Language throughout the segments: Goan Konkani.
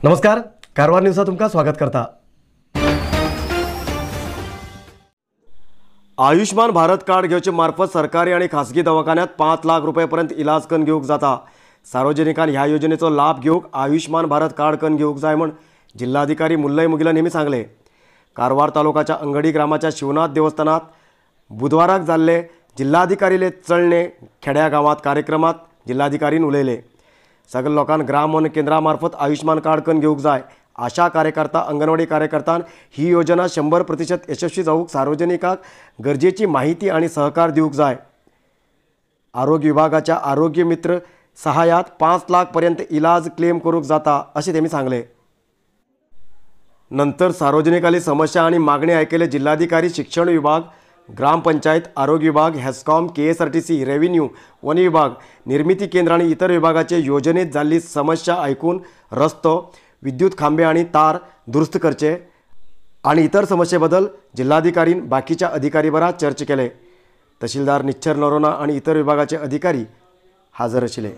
नमस्कार, कारवार न्यूजात तुमकां स्वागत करता। आयुष्मान भारत कार्ड घेवचे मार्फत सरकारी आणि खासगी दवाखान्यात 5 लाख रुपये पर्यंत इलाज करून घेवंक जाता। सार्वजनिकांनी ह्या योजनेचो लाभ घेवंक आयुष्मान भारत कार्ड करून घेवंक जाय म्हूण जिल्हाधिकारी मुल्लई मुगिलन हेमी सांगले। कारवार तालुकाच्या अंगडी ग्रामाच्या शिवनाथ देवस्थानात बुधवाराक जाल्ले जिल्हाधिकारीले चलणे खेड्या गांवात कार्यक्रमात जिल्हाधिकारीन उलयले। सगळे लोकांक ग्राम वन केंद्रा मार्फत आयुष्मान कार्ड करून घेवंक जाय। आशा कार्यकर्ता, अंगणवाडी कार्यकर्त्यान ही योजना 100% यशस्वी जावंक सार्वजनिकांक गरजेची माहिती आणि सहकार दिवंक जाय। आरोग्य विभागाच्या आरोग्य मित्र सहाय्यात 5 लाख पर्यंत इलाज क्लेम करूंक जाता अशें तेमी सांगले। नंतर सार्वजनिकांली समस्या आणि मागणी आयकले जिल्हाधिकारी, शिक्षण विभाग, ग्रामपंचायत, आरोग्य विभाग, हेस्कॉम, KSRTC, revenue, one विभाग, निर्मिती केंद्र आणि इतर विभागाचे योजनेत जाल्ली समस्या आयकून रस्तो, विद्युत खांबे आणि तार दुरुस्त करचे आणि इतर समस्येबद्दल जिल्हाधिकारीन बाकीच्या अधिकारी बरा चर्चा केले। तहसीलदार निश्चर नरोना आणि इतर विभागाचे अधिकारी हजर आशिल्ले।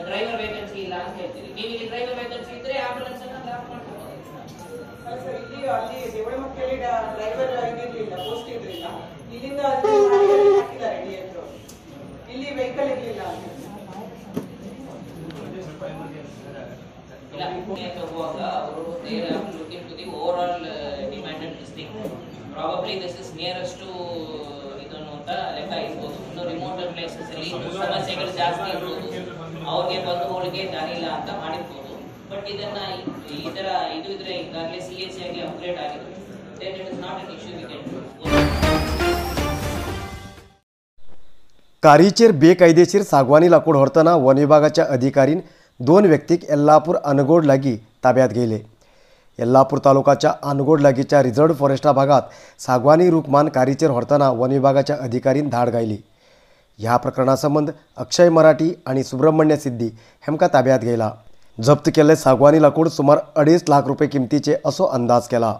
ಡ್ರೈವರ್ ವೇಕೆನ್ಸಿ ಇಲ್ಲ ಅಂತ ಹೇಳ್ತೀರಿ ನೀವು. ಇಲ್ಲಿ ಡ್ರೈವರ್ ವೇಕೆನ್ಸಿ ಇದ್ರೆ ಆಂಬುಲೆನ್ಸ್ ಅನ್ನ ಲಾಕ್ ಮಾಡ್ಕೋಬಹುದು. ಸರ್, ಇಲ್ಲಿ ಅಲ್ಲಿ ದೇವಳಮಕ್ಕೆಯಲ್ಲಿ ಡ್ರೈವರ್ ಇದಿರ್ಲಿಲ್ಲ, ಪೋಸ್ಟ್ ಇದ್ರಿಲ್ಲ. ಇಲ್ಲಿಂದ ಅಲ್ಲಿ ಹಾಕಿದ್ದಾರೆ ಡಿ ಎಫ್. ಇಲ್ಲಿ ವೆಹಿಕಲ್ ಇರಲಿಲ್ಲ. ಇಲ್ಲ, ಹೋಗುವಾಗ ಅವರು they are looking to the overall demand and this thing. Probably this is nearest to ಇದನ್ನು ಅಂತ ಲೆಕ್ಕ ಇರ್ಬೋದು. ಇನ್ನು ರಿಮೋಟ್ ಪ್ಲೇಸಸ್ ಅಲ್ಲಿ ಸಮಸ್ಯೆಗಳು ಜಾಸ್ತಿ ಇರ್ಬೋದು, ಅವ್ರಿಗೆ ಬಂದು ಹೋಳಿಗೆ ದಾರಿ ಇಲ್ಲ ಅಂತ ಮಾಡಿರ್ಬೋದು. ಬಟ್ ಇದನ್ನ ಈ ತರ ಇದು ಇದ್ರೆ ಈಗಾಗಲೇ CHC ಆಗಿ ಅಪ್ಗ್ರೇಡ್ ಆಗಿದೆ. Then it is not an issue, we can. कारीचेर बेकायदेशीर सागवानी लाकूड व्हरतना वन विभागाच्या अधिकारीन 2 व्यक्तीक येल्लापूर आनगोड लागी ताब्यात घेयले। येल्लापूर तालुकाच्या आनगोड लागीच्या रिझर्व्ड फॉरेस्टा भागात सागवानी रूखमान कारीचेर व्हरतना वन विभागाच्या अधिकारीन धाड घायली। ह्या प्रकरणा संबंद अक्षय मराठी आणि सुब्रमण्य सिद्धी हेमका ताब्यात घेयला। जप्त केल्ले सागवानी लाकूड सुमार 2.5 लाख रुपये किमतीचे असो अंदाज केला।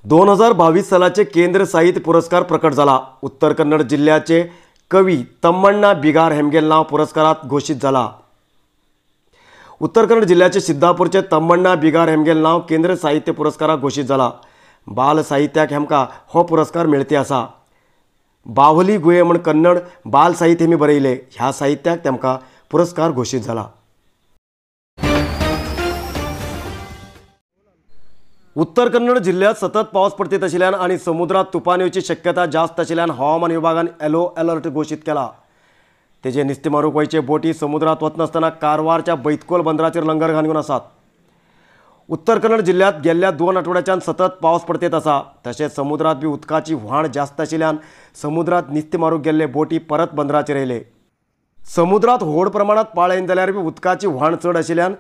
...2022 सालाचे केंद्र साहित्य पुरस्कार प्रकट झाला। उत्तर कन्नड जिल्ह्याचे कवी तम्मण्णा बिगार हेमगेल नाव पुरस्कारात घोषित झाला। उत्तर कन्नड जिल्ह्याचे सिद्धापूरचे तम्मण्णा बिगार हेमगेल नाव केंद्र साहित्य पुरस्कारात घोषित झाला। बाल साहित्याक हेमका हो पुरस्कार मेळते आसा। बावली गुये म्हण कन्नड बाल साहित्य हेमी बरयले। ह्या साहित्याक तेमकां पुरस्कार घोषित झाला। उत्तर कन्नड जिल्ह्यात सतत पावस पडतीत आशिल्ल्यान आनी समुद्रात तुफान येवची शक्यता जास्त आशिल्ल्यान हवामान विभागान येलो अलर्ट घोशीत केला। तेजे नुस्तें मारूंक वयचे बोटी समुद्रात वचनासतना कारवारच्या बैतकोल बंदराचेर लंगर घालून आसात। उत्तर कन्नड जिल्ह्यात गेल्ल्या 2 आठवड्याच्यान सतत पावस पडतीत आसा। तशेंच समुद्रात बी उदकाची व्हाण जास्त आशिल्ल्यान समुद्रात नुस्तें मारूंक गेल्ले बोटी परत बंदराचेर येयले। समुद्रात व्हड प्रमाणात पाळ येयन जाल्यार बी उदकाची व्हाण चड आशिल्ल्यान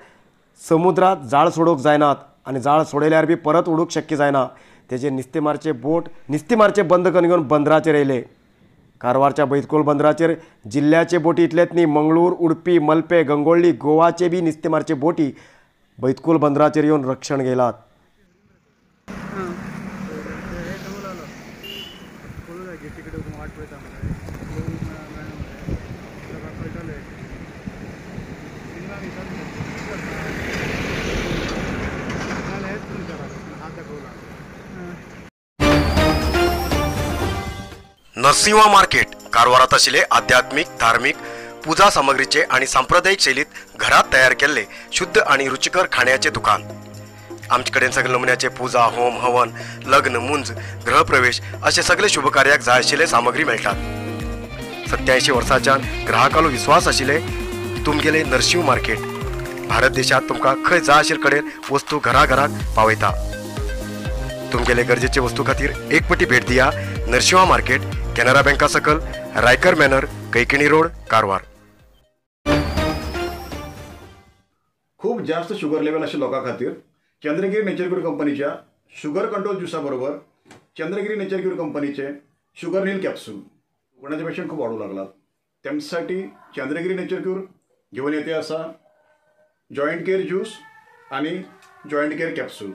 समुद्रात जाळ सोडोवंक जायनात आनी जाळ सोडयल्यार बी परत उडूंक शक्य जायना। तेजेर नुस्तेमारचे बोट नुस्तेमारचे बंद करून घेवन बंदराचेर येयले. कारवारच्या बैतकोल बंदराचेर जिल्ल्याचे बोटी इतलेच न्ही, मंगळूर, उडपी, मलपे, गंगोळ्ळी, गोवाचे बी नुस्तेमारचे बोटी बैतकोल बंदराचेर येवन रक्षण घेयलात. नरसिंहा मार्केट कारवारात आशिल्ले आध्यात्मिक, धार्मिक पूजा सामग्रीचे आणि सांप्रदायिक शैलीत घरात तयार केल्ले शुद्ध आणि रुचिकर खाण्याचे दुकान. आमचे कडेन सगळे नमुन्याचे पूजा, होम, हवन, लग्न, मुंज, गृहप्रवेश असे सगळे शुभकार्याक जाय आशिल्ले सामग्री मेळटात. 87 वर्सांच्यान ग्राहकालो विश्वास आशिल्ले तुमगेले नरसिंह मार्केट भारत देशात तुमकां खंय जाय आशिल्ले कडेन वस्तू घराघरात पावयता. तुमगेले गरजेचे वस्तू खातीर एक पटी भेट दिया नरसिंहा मार्केट, कॅनरा बँका सकल, रायकर मॅनर, कैकिणी रोड, कारवार. खूप जास्त शुगर लेवल आशिल्ल्या लोकां खातीर चंद्रगिरी नेचर क्यूर कंपनीच्या शुगर कंट्रोल ज्युसा बरोबर चंद्रगिरी नेचर क्यूर कंपनीचे शुगर नील कॅप्सूल कोणाचे पेशंट खूप वाढू लागलात त्यांच्यासाठी चंद्रगिरी नेचर क्यूर घेऊन येते असा जॉईंट केअर ज्यूस आणि जॉईंट केअर कॅप्सूल.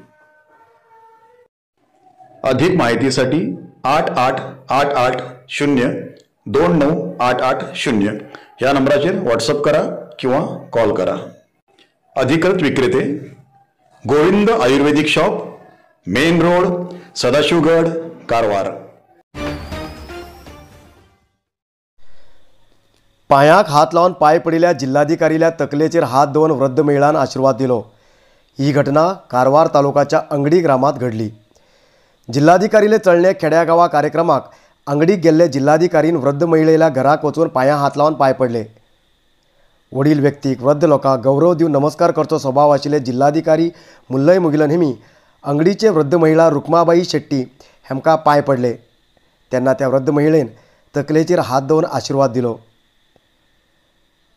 अधिक माहितीसाठी 888 8 0 2 9 8 8 0 या नंबराचेर व्हॉट्सअप करा किंवा कॉल करा. अधिकृत विक्रेते Govind Ayurvedic shop, main road, Sadashivgad, Karwar. पांयाक हात लावन पांय पडिल्ल्या जिल्हाधिकारील्या तकलेचेर हात दवरून वृद्ध महिलान आशीर्वाद दिलो. ही घटना कारवार तालुकाच्या अंगडी ग्रामात घडली. जिल्हाधिकारीले चलणे खेड्या गांवा कार्यक्रमाक अंगडीक गेल्ले जिल्हाधिकारीन वृद्ध महिलेला घराक वचून पांया हात लावन पांय पडले. वडील व्यक्तीक वृद्ध लोकांक गौरव दिवन नमस्कार करचो स्वभाव आशिल्ले जिल्हाधिकारी मुल्लय मुगिलन हेमी अंगडीचे वृद्ध महिला रुक्माबाई शेट्टी हेमकां पांय पडले. तेन्ना त्या वृद्ध महिलेन तकलेचेर हात दवरून आशीर्वाद दिलो.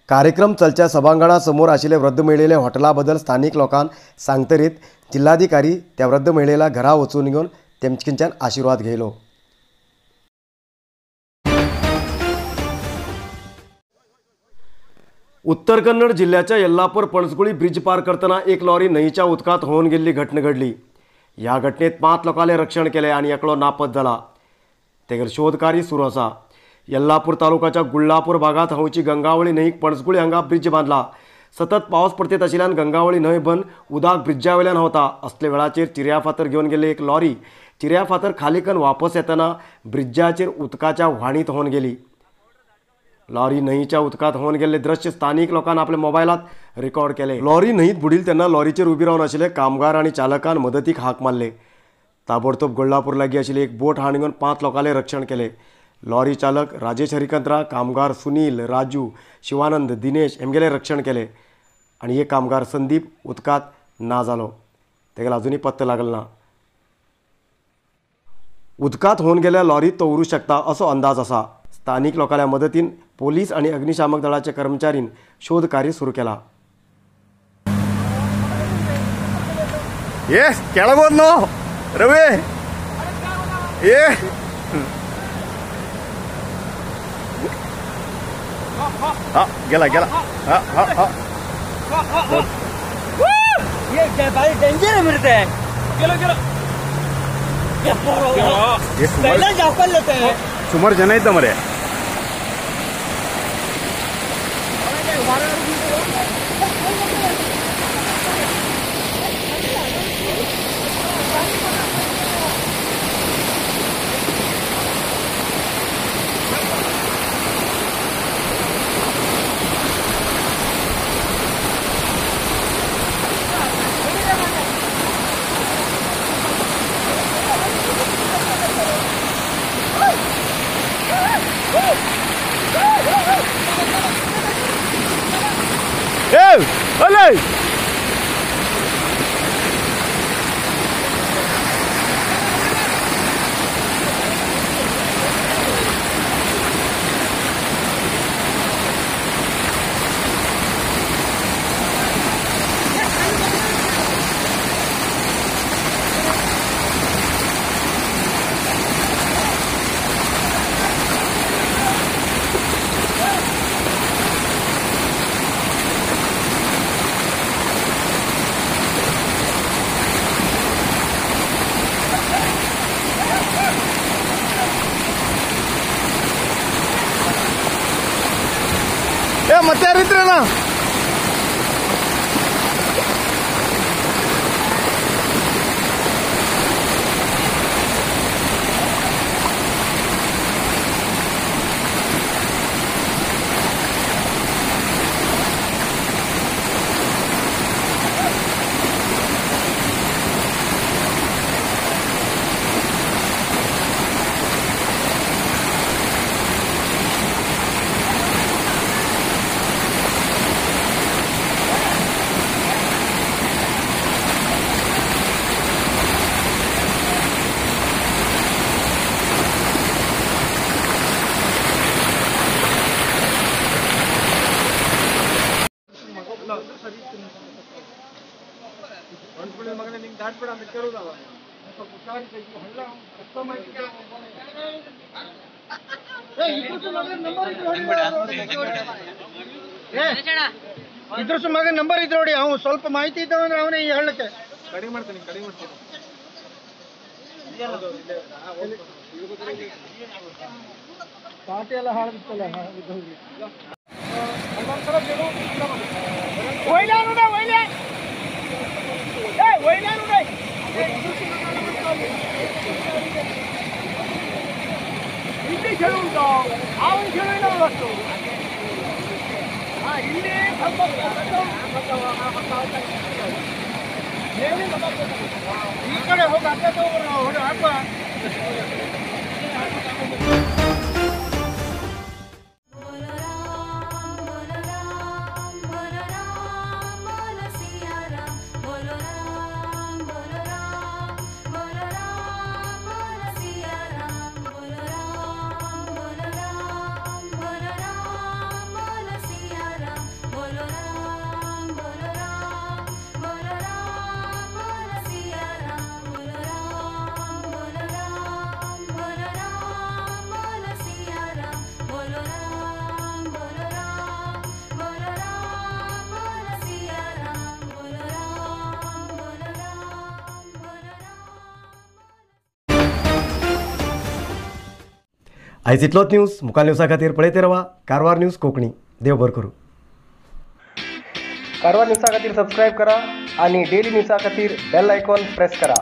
कार्यक्रम चलच्या सभांगणा समोर आशिल्ले वृद्ध महिलेले हॉटेला बदल स्थानिक लोकांक सांगतरीत जिल्हाधिकारी त्या वृद्ध महिलेला घरा वचून घेवन तेमचे आशीर्वाद घेयलो. उत्तर कन्नड जिल्ह्याच्या येल्लापूर पणसकुळी ब्रिज पार करतना एक लॉरी न्हंयच्या उदकांत होवन गेल्ली घटना घडली. ह्या घटनेत 5 लोकांले रक्षण केले आनी एकलो नापत जाला. तेगेर शोधकार्य सुरू आसा. येल्लापूर तालुकाच्या गुल्लापूर भागात हंवची गंगावळी न्हंयक पणसकुळी हांगा ब्रिज बांदला. सतत पावस पडतेत आशिल्ल्यान गंगावळी न्हंय बंद उदक ब्रिजा वयल्यान व्हांवता. असल्या वेळाचेर चिऱ्या फातर घेवन गेल्ली एक लॉरी चिऱ्या फातर खाली करून वापस येतना ब्रिजाचेर उदकाच्या व्हाणीत होवन गेली. लॉरी न्हंयच्या उदकांत होवन गेल्ले दृश्य स्थानिक लोकांनी आपल्या मोबायलात रेकॉर्ड केले. लॉरी न्हंयत बुडिल तेन्ना लॉरीचेर उबी रावन आशिल्ले कामगार आनी चालकान मदतीक हाक मारले. ताबडतोब गोल्लापूर लागीं आशिल्ली एक बोट हाडून घेवन 5 लोकांले रक्षण केले. लॉरी चालक राजेश हरिकंत्रा, कामगार सुनील, राजू, शिवानंद, दिनेश हेमगेले रक्षण केले आनी एक कामगार संदीप उदकांत ना जालो. तेगेलो अजुनूय पत्तो लागलो ना. उदकांत होवन गेल्या लॉरीत तो उरूंक शकता असो अंदाज आसा. स्थानिक लोकांच्या मदतीन पोलीस आणि अग्निशामक दळाचे कर्मचारीन शोध कार्य सुरू केला. रवी ये हा गेला गेला हा हा हा ये क्या भाई डेंजर है मेरे ते. चलो चलो पहले जाकर लेते हैं. सुमार जन इद्द मरे. Olé! ಏ ಮತ್ತೆ ಯಾರು ಇದ್ರಣ್ಣ? ಇದ್ರ ಮಗ ನಂಬರ್ ಇದ್ರ ನೋಡಿ, ಅವ್ನು ಸ್ವಲ್ಪ ಮಾಹಿತಿ ಇದ್ದವಂದ್ರೆ ಅವನೇ ಈ ಹಳ್ಳಕ್ಕೆ ಕಡಿಮೆ ಮಾಡ್ತೀನಿ, ಕಡಿಮೆ ಮಾಡ್ತೀನಿ. ಪಾಟಿ ಎಲ್ಲ ಹಾಳು ಬಿತ್ತಲ್ಲ, ಬಿದ್ದೋಗಿ. ಇಲ್ಲಿ ಚೆಳು ಉಂಟು, ಅವನು ಚೆಳು ಇಲ್ಲ ಅಷ್ಟು. ಇಲ್ಲಿ ಸ್ವಲ್ಪ ಈ ಕಡೆ ಹೋಗಿ ಅಕ್ಕ ತಗೊಂಡ್ರು ಅಪ್ಪ. आयज इतलोच न्यूज मुखार न्यूजा खातीर पळयत रावा कारवार न्यूज कोंकणी. देव बरें करूं. कारवार न्यूजा खातीर सबस्क्रायब करा आणि डेली न्यूजा खातीर बेल आयकॉन प्रेस करा.